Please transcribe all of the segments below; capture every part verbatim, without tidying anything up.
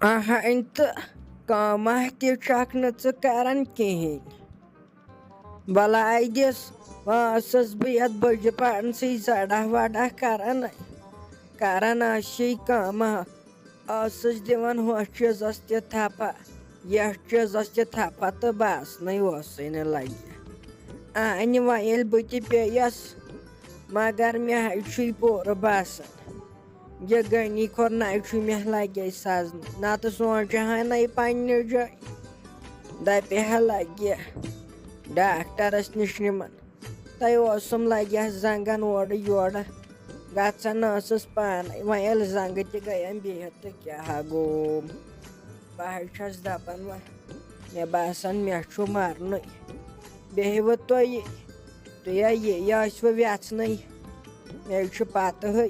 اہن تہٕ کٲمہ تہِ چھکھ نہٕ ژٕ کران کِہیٖنۍ۔ بلاے دِس، وۄنۍ ٲسٕس بہٕ یتھ بٕجہِ پانسٕے زڑہ وڑہ کران، کران ٲسی کٲمہ، ٲسٕس دِوان ہُتھ چیٖزس تہِ تھپہ، یتھ چیٖزس تہِ تھپہ تہٕ باسنٕے اوسُے نہٕ لگہِ۔ آنہِ وۄنۍ ییٚلہِ بہٕ تہِ پیٚیس، مگر مےٚ حظ چھُے پوٗرٕ باسان، یہِ غنی کھۄر نَے چھُ مےٚ لگے سزنہٕ، نتہٕ سونٛچہٕ ہا نَے پننہِ جایہِ۔ دپہِ ہا لگہِ ڈاکٹرس نِش نِمن۔ تۄہہِ اوسُم لگہِ ہا زنگن اورٕ یورٕ گژھان ٲسٕس پانے، وۄنۍ ییٚلہِ زنگہٕ تہِ گٔیم بِہِتھ تہٕ کیٛاہ گوٚو؟ بہٕ حظ چھَس دپان وۄنۍ، مےٚ باسان مےٚ چھُ مرنُے۔ بیٚہوٕ تُہۍ، تُہۍ ہا یہِ، یہِ ٲسوٕ وٮ۪ژھنٕے، مےٚ چھُ پتہٕے۔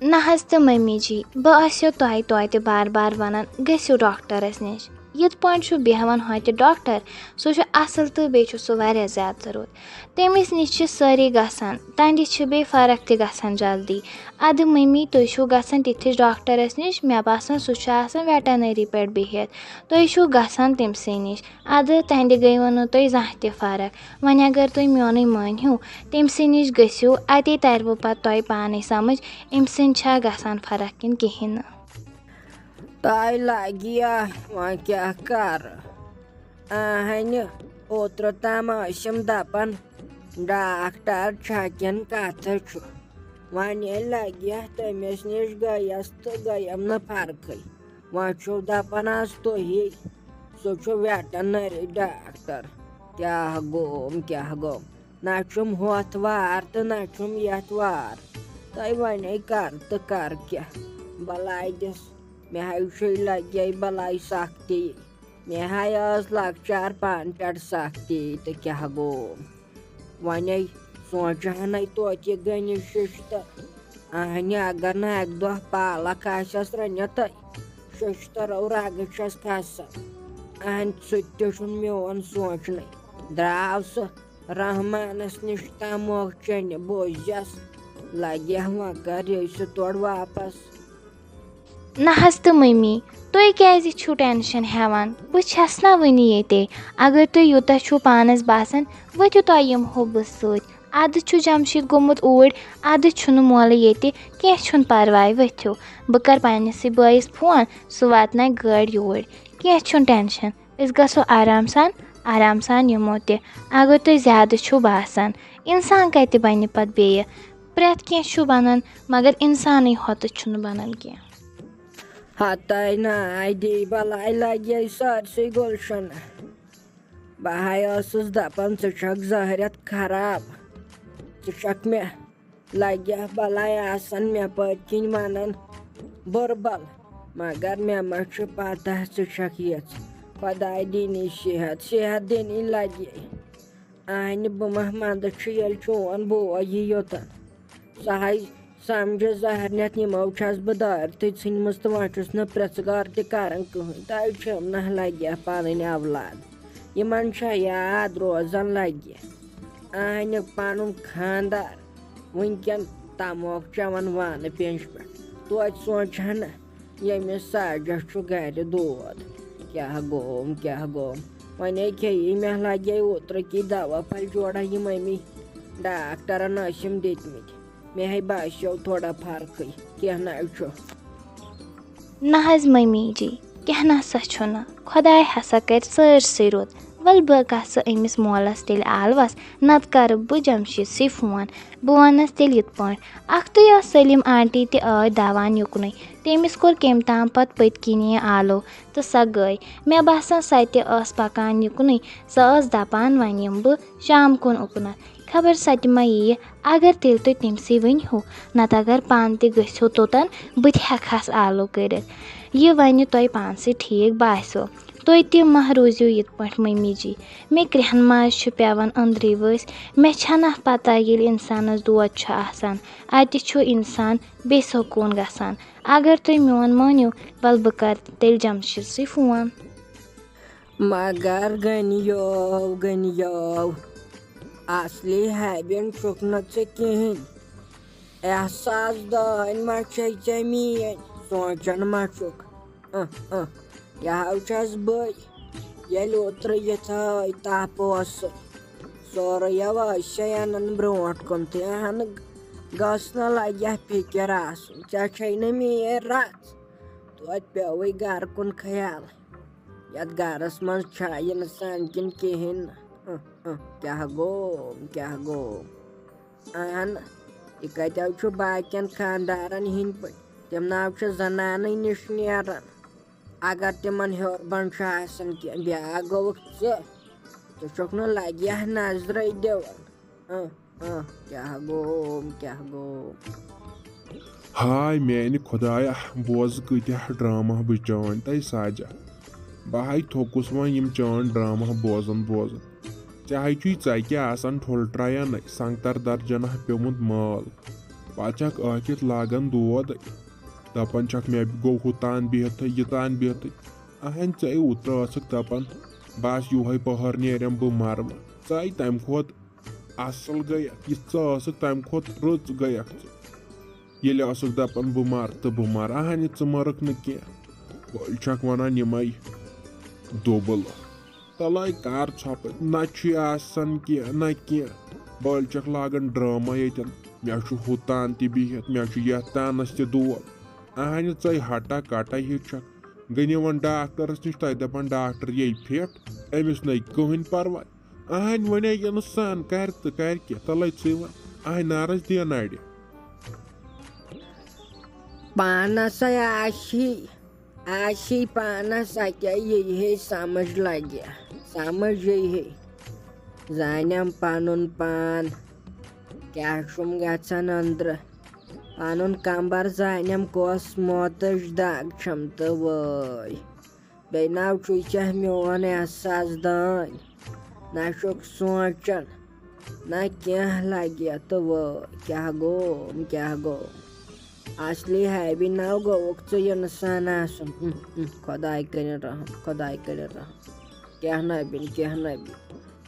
نہ حظ تہٕ مٔمی جی، بہٕ ٲسِو تۄہہِ توتہِ بار بار ونان، گٔژھِو ڈاکٹرس نِش۔ یِتھ پٲٹھۍ چھُ بیہوان ہوتہِ ڈاکٹر، سُہ چھُ اصل تہٕ بیٚیہِ چھُ سُہ واریاہ زیادٕ رُت۔ تٔمِس نِش چھِ سٲری گژھان، تہنٛدِ چھِ بیٚیہِ فرق تہِ گژھان جلدی۔ ادٕ مٔمی، تُہۍ چھِو گژھان تِتھِس ڈاکٹرس نِش، مےٚ باسان سُہ چھُ آسان ویٹرنری پٮ۪ٹھ بِہِتھ۔ تُہۍ چھِو گژھان تٔمۍ سٕے نِش۔ ادٕ تہنٛدِ گٔیوٕ نہٕ تۄہہِ زانٛہہ تہِ فرق۔ وۄنۍ اگر تُہۍ میونُے مٲنِو، تٔمۍ سٕے نِش گٔژھِو، اتے ترِوٕ پتہٕ تۄہہِ پانے سمجھ، أمۍ سٕنٛدِ چھا گژھان فرق کِنہٕ کِہیٖنۍ نہٕ۔ تۄہہِ لگہِ یا وۄنۍ کیٛاہ کرٕ؟ اہنہِ، اوترٕ تام ٲسِم دپان ڈاکٹر چھا کِنہٕ کتھٕ چھُ۔ وۄنۍ ییٚلہِ لگہِ یا تٔمِس نِش گٔیس تہٕ گٔیم نہٕ فرقٕے۔ وۄنۍ چھِو دپان از تُہی، سُہ چھُ ویٹرنری ڈاکٹر۔ کیٛاہ گوٚوم، کیٛاہ گوٚوم؟ نہ چھُم ہۄتھ وار تہٕ نہ چھُم یتھ وار۔ تۄہہِ ونے کر تہٕ کر کیٛاہ؟ بلاے دِس، مےٚ ہاے چھُے لگے بلاے سختی۔ مےٚ ہاے ٲس لۄکچار پانہٕ پٮ۪ٹھ سختی تہٕ کیٛاہ گوٚو؟ ونے سونٛچہٕ ہنے توتہِ یہِ غنی شِشتہٕ۔ اہنہِ اگر نہٕ اکہِ دۄہ پالک آسٮ۪س رٔنِتھ تہٕ شِشتٕرو رگہٕ چھس کھسان۔ اہنہِ سُہ تہِ چھُنہٕ میون سونٛچنٕے۔ درٛاو سُہ رحمانس نِش تموکھ چیٚنہِ، بوزٮ۪س لگہِ ہا وۄنۍ کر یہِ سُہ تورٕ واپس۔ نہ حظ تہٕ مٔمی، تُہۍ کیازِ چھِو ٹینشن ہٮ۪وان؟ بہٕ چھس نہ وٕنہِ ییٚتے۔ اگر تُہۍ یوٗتاہ چھِو پانس باسان، ؤتھِو تۄہہِ یِمہو بہٕ سۭتۍ۔ ادٕ چھُ جمشید گوٚمُت اوٗرۍ، ادٕ چھُنہٕ مولہٕ ییٚتہِ، کینٛہہ چھُنہٕ پرواے، ؤتھِو۔ بہٕ کرٕ پننِسٕے بٲیِس فون، سُہ واتناوِ گٲڑۍ یوٗرۍ۔ کینٛہہ چھُنہٕ ٹینشن، أسۍ گژھو آرام سان، آرام سان یِمو تہِ۔ اگر تُہۍ زیادٕ چھِو باسان، انسان کتہِ بنہِ پتہٕ بیٚیہِ؟ پرٛٮ۪تھ کینٛہہ چھُ بنان، مگر انسانٕے ہوتہٕ چھُنہٕ بنان کینٛہہ۔ ہتاے ناے دی بلاے لگے سٲرسٕے گُلشن۔ بہٕ ہاے ٲسٕس دپان، ژٕ چھکھ زہرٮ۪تھ خراب، ژٕ چھکھ مےٚ لگہِ بلاے آسان مےٚ پٔتۍ کِنۍ ونان بُربل، مگر مےٚ ما چھُ پتہ ژٕ چھکھ یِژھ۔ خۄداے دِنی صحت، صحت دِنی لگہِ۔ اہنہِ بہٕ ما منٛدٕ چھُ ییٚلہِ چون بوے یی یوٚتن۔ سۄ ہاے سمجھِ زہر نٮ۪تھ نِمو چھس بہٕ دٲرتھٕے ژھٕنمٕژ تہٕ وۄنۍ چھُس نہٕ پرٛژھ گار تہِ کران کٕہٕنۍ۔ تۄہہِ چھِو نہ لگہِ پنٕنۍ اولاد، یِمن چھا یاد روزان لگہِ۔ اہنہِ پنُن خاندار وٕنکٮ۪ن تموکھ چٮ۪وان وانہٕ پینٛجہِ پٮ۪ٹھ۔ توتہِ سونٛچہٕ ہا نہ ییٚمِس ساجہ چھُ گرِ دود۔ کیٛاہ گوٚوم، کیٛاہ گوٚوم؟ وۄنے کھیٚیی مےٚ لگے اوترٕ کی دوا پھلۍ جوڑا یِم أمی ڈاکٹرن ٲسِم دِتمٕتۍ۔ مےٚ ہے باسیو تھوڑا فرقٕے، کینٛہہ نہ چھُ۔ نہ حظ مٔمی جی، کینٛہہ نہ سا چھُنہٕ۔ خۄداے ہسا کرِ سٲرسٕے رُت۔ ول بہٕ گژھٕ أمِس مولس تیٚلہِ آلوس، نتہٕ کرٕ بہٕ جمشیدسٕے فون۔ بہٕ ونس تیٚلہِ یِتھ پٲٹھۍ۔ اکھتُے ٲس سلیٖم آنٹی تہِ ٲدۍ دوان یُکنُے۔ تٔمِس کوٚر کٔمۍ تام پتہٕ پٔتۍ کِنی آلو تہٕ سۄ گٔے۔ مےٚ باسان سۄ تہِ ٲس پکان یُکنُے۔ سۄ ٲس دپان، وۄنۍ یِمہٕ بہٕ شام کُن اُکنتھ۔ خبر سۄ تہِ ما یِیہِ۔ اگر تیٚلہِ تُہۍ تٔمۍ سٕے ؤنۍ ہِو، نتہٕ اگر پانہٕ تہِ گٔژھِو توٚتن، بہٕ تہِ ہٮ۪کہٕ ہس آلو کٔرِتھ۔ یہِ ونہِ تۄہہِ پانسٕے ٹھیٖک باسیو۔ تُہۍ تہِ مہ روٗزِو یِتھ پٲٹھۍ مٔمی جی۔ مےٚ کرٛٮ۪ہن ماز چھُ پٮ۪وان أنٛدرٕے ؤسۍ۔ مےٚ چھَنہ پتہ ییٚلہِ اِنسانَس دود چھُ آسان، اَتہِ چھُ اِنسان بے سکوٗن گژھان۔ اگر تُہۍ میون مٲنِو، وَلہٕ بہٕ کَرٕ تیٚلہِ جمشیٖدسٕے فون۔ مگر غنیو، غنیو، اصلی حبیٖن چھُکھ نہٕ ژٕ کِہیٖنۍ۔ احساس دٲنۍ ما چھے ژےٚ میٲنۍ؟ سونٛچان ما چھُکھ؟ اہ، اہ، یہِ ہاو چھَس بٕے۔ ییٚلہِ اوترٕ یِتھٲے تپھ اوس، سورُے یَوٕ شیٚیَن برٛونٛٹھ کُن تہِ۔ اہن، گٔژھ نہٕ لگہِ فِکر آسُن، ژےٚ چھے نہٕ میٲنۍ رژھ۔ توتہِ پیوٚوُے گرٕ کُن خیال۔ یتھ گرس منٛز چھا انسان کِنہٕ کِہیٖنۍ نہٕ؟ اہ، اہ، کیٛاہ گوٚو، کیٛاہ گوٚو؟ اہن، یہِ کتہِ چھُ باقین خاندارن ہٕنٛدۍ پٲٹھۍ؟ تِم ناو چھِ زنانٕے نِش نیران۔ اگر تِمن ہیوٚر بۄن چھُ آسان کینٛہہ، بیٛاکھ گوٚوُکھ ژٕ۔ ژٕ چھُکھ نہٕ لگہِ ہا نظرے دِوان۔ اہ، اہ، کیٛاہ گوٚو، کیٛاہ گوٚو؟ ہاے میانہِ خۄدایا، بوز کۭتیاہ ڈرامہ بہٕ چٲنۍ تَے ساجہ۔ بہٕ ہاے تھوٚکُس وۄنۍ یِم چٲنۍ ڈرامہ بوزان بوزان۔ ژےٚ ہاے چھُے ژَکہِ آسان ٹھوٚل ٹرٛیَنَے، سنٛگتر درجنہ پیوٚمُت مٲل۔ پتہٕ چھکھ ٲکھِتھ لاگان دود۔ دپان چھکھ مےٚ گوٚو ہُہ تان بِہتھٕے، یہِ تان بِہتھٕے۔ اہن ژے اوترٕ ٲسکھ دپان بس یُہے پہر نیرم بہٕ مرٕ وۄنۍ۔ ژے تمہِ کھۄتہٕ اصل گٔیکھ، یہِ ژٕ ٲسکھ تمہِ کھۄتہٕ رٕژ گٔیکھ ژٕ۔ ییٚلہِ ٲسکھ دپان بہٕ مرٕ تہٕ بہٕ مرٕ، اہن ژٕ مرکھ نہٕ کینٛہہ۔ بٔلۍ چھکھ ونان یِمے دوبلہٕ۔ تلے کر ژھۄپہٕ، نہ چھُے آسان کینٛہہ نہ کینٛہہ۔ بٔلۍ چھکھ لاگان ڈرامہ ییٚتٮ۪ن، مےٚ چھُ ہُہ تان تہِ بِہِتھ، مےٚ چھُ یتھ تانس تہِ دود۔ اہنہِ ژے ہٹا کٹا ہیوٗ چھکھ۔ گٔنِو وۄنۍ ڈاکٹرس نِش، تۄہہِ دپان ڈاکٹر ییٚلہِ فِٹ، أمِس نَے کٕہٕنۍ پرواے۔ اہنہِ وۄنۍ ہے اِنسان کرِ تہٕ کرِ کیٛاہ، تلے ژٕے وۄنۍ۔ اہنہِ نارس دِیَن اڑِ۔ پانس ہے آسی، آسی پانس اتے یی ہے سمجھ لگہِ، سمجھ یی ہے۔ زانیم پنُن پان، کیٛاہ چھُم گژھان أنٛدرٕ۔ پنُن کمبر زانیم کۄس موتٕچ دگ چھم تہٕ وٲے۔ بیٚیہِ ناو چھُے ژےٚ میون احساس دٲنۍ۔ نہ چھُکھ سونٛچان، نہ کینٛہہ لگہِ تہٕ وٲے۔ کیٛاہ گوٚو، کیٛاہ گوٚو؟ اصلی حابی ناو گوٚوُکھ ژٕ اِنسان آسُن۔ اُم، اُم، خۄداے کٔرِن رحم، خۄداے کٔرِن رحم۔ کیٛاہ نبِن، کیٛاہ نبِن۔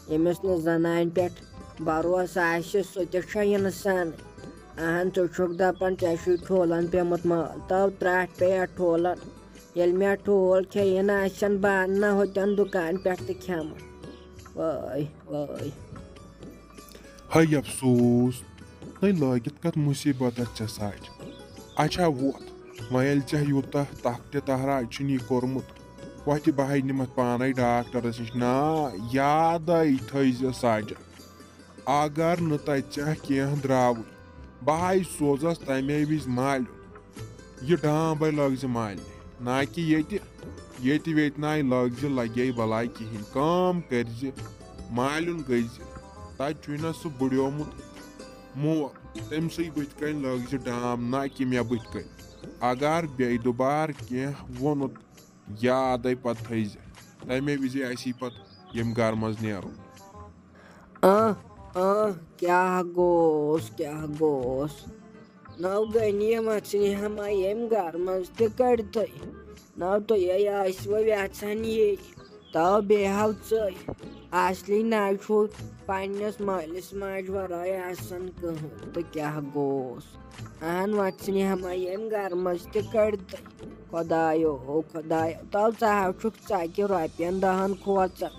ییٚمِس نہٕ زنانہِ پٮ۪ٹھ بھروسہٕ آسہِ، سُہ تہِ چھُ اِنسانٕے۔ اہن، ژٕ چھُکھ دپان ژےٚ چھُے ٹھوٗلن پیوٚمُت مٲل، تو ترٛٹھ پیٚیہِ اَتھ ٹھوٗلن۔ ییٚلہِ مےٚ ٹھوٗل کھیٚیہِ نہٕ آسن، بہٕ انہٕ نہ ہوٚتٮ۪ن دُکان پٮ۪ٹھ تہٕ کھٮ۪مہٕ۔ وٲے، وٲے۔ ہے افسوس، ہے لٲگِتھ کتھ مُصیٖبتس ژےٚ ساجہِ؟ اچھا وۄتھ، وۄنۍ ییٚلہِ ژےٚ یوٗتاہ تخت تہراج چھُنی کوٚرمُت، وۄتھِ بہٕ ہے نِمتھ پانے ڈاکٹرس نِش۔ نا، یادے تھٲیزِ ساجن، اگر نہٕ تتہِ ژےٚ کینٛہہ درٛاوٕے، بہٕ ہے سوزس تمے وِزِ مالیُن۔ یہِ ڈام بے لٲگزِ مالنہِ، نا کہِ ییٚتہِ، ییٚتہِ ویتہِ ناے لٲگزِ لگے بلاے کِہیٖنۍ۔ کٲم کٔرزِ، مالیُن گٔژھزِ، تتہِ چھُے نہ سُہ بُڑیومُت مول، تٔمۍ سٕے بٕتھِ کنۍ لٲگزِ ڈام، نہ کہِ مےٚ بٕتھِ کنۍ۔ اگر بیٚیہِ دُبارٕ کینٛہہ ووٚنُت، یادے پتہٕ تھٲیزِ، تمے وِزِ آسی پتہٕ ییٚمہِ گرٕ منٛز نیرُن۔ آہ، آہ، کیٛاہ گوٚوس، کیٛاہ گوٚوس؟ نو غنیٖم اژنہِ ہما ییٚمہِ گرٕ منٛز تہِ کٔڑتھٕے۔ نو تُہۍ آسِوٕ یژھان یی، تو بیٚیہِ ہاو ژٕے۔ اصلی نہ چھُ پننِس مٲلِس ماجہِ ورٲے آسان کٕہٕنۍ، تہٕ کیٛاہ گوٚوس؟ اہن وژنہِ ہما ییٚمہِ گرٕ منٛز تہِ کٔڑتھٕے۔ خۄدایو، خۄدایو، تو ژٕ ہاو چھُکھ ژکہِ رۄپین دہن کھوژان۔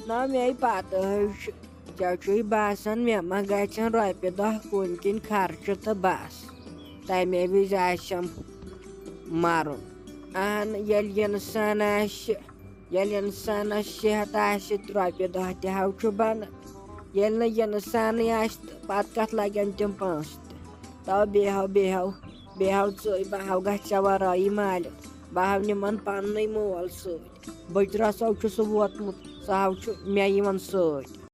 نہ مے پتہٕ حظ چھُ، ژےٚ چھُے باسان مےٚ ما گژھن رۄپیہِ دہ کُنہِ کِنۍ خرچہٕ تہٕ بس، تمے وِزِ آسٮ۪م مرُن۔ اہن، ییٚلہِ انسان آسہِ، ییٚلہِ انسانس صحت آسہِ، رۄپیہِ دہ تہِ ہاو چھُ بنان۔ ییٚلہِ نہٕ انسانٕے آسہِ، تہٕ پتہٕ کتھ لگن تِم پونٛسہٕ تہِ؟ تو بیٚیہِ ہاو، بیٚیہِ ہاو، بیٚیہِ ہاو ژٕے، بہٕ ہاو گژھِ ژےٚ ورٲیی مالیُن، بہٕ ہاو نِمن پننُے مول سۭتۍ۔ بٕترس ہاو چھُ سُہ ووتمُت، سُہ ہاو چھُ مےٚ یِوان سۭتۍ۔